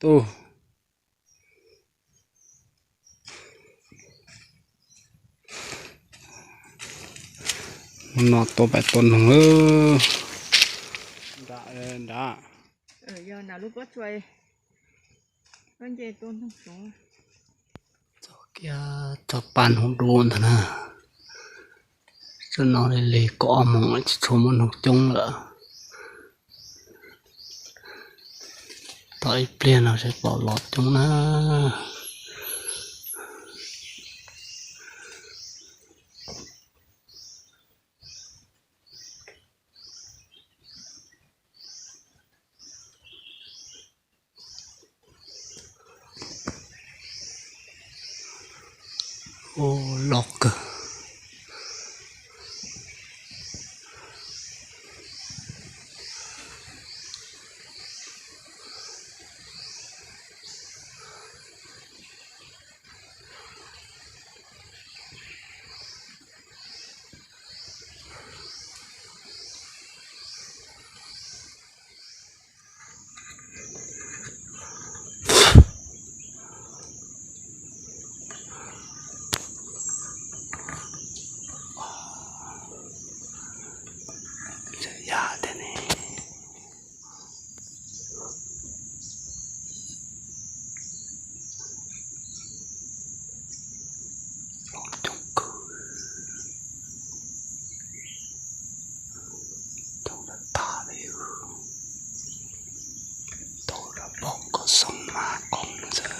Tus no tua pais tua noog. Nram, nram, txog kiag txog paj noog dub ntag na. Tsob no lig lig kaum ob moos tsis tshua muaj noog coob lawm. Tos ib pliag no seb pom los coob na. Ub, loj kawg. Yog tiag ne. Los coob kawg. Coob tag li. Tau rau pom koj xoo mas qoob xwb.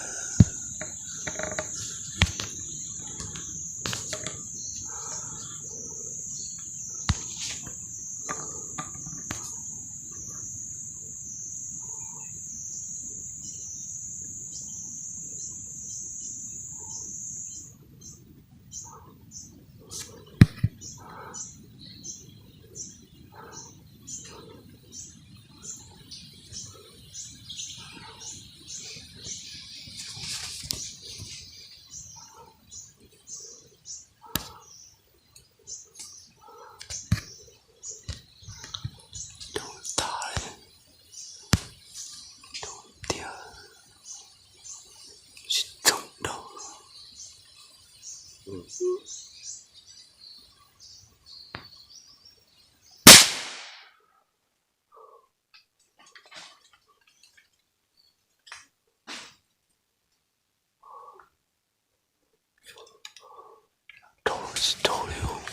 Coob tag li, coob tiag, tsis coob dhau. Dhau tsis dhau li os.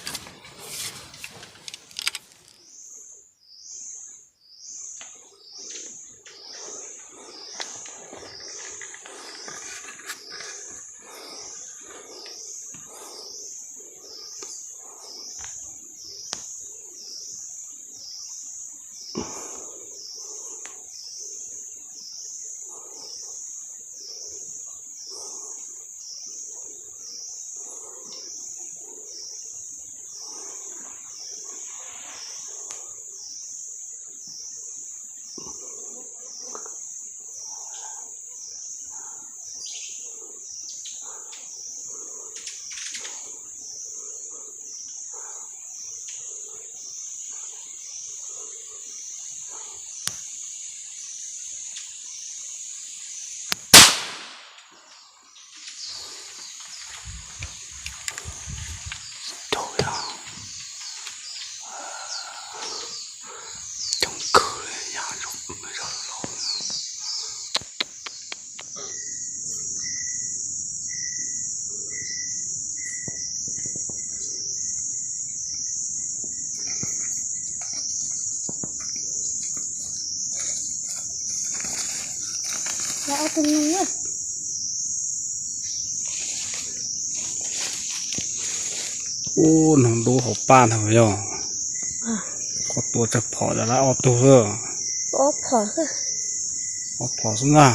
Coob kawg li, yam zoo, zoo laus. Ub, noog dub hauv paj ntag yog. Koj tua tsawg phom, lawv ob tug xwb. Ob phom xwb ntag.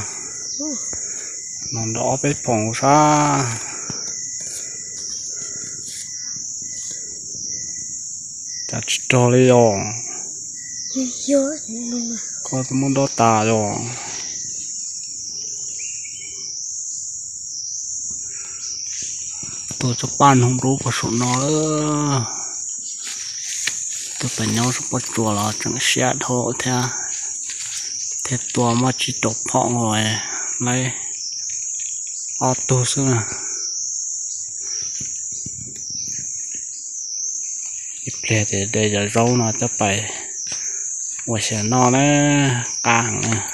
Noog nrov ob peb phom sab. Cas tsis rog li os. Koj twb muab dob tas os. Tua tsob paj noog dub puag saum no. Tus pem nyob saum pob tsuas los tseem siab dhau thiab, thiab tua muaj tsib rau phom nkaus. laib ob tug xwb na. Ib pliag ces de cov zaub no coj pais ua si noj na, qab heev na.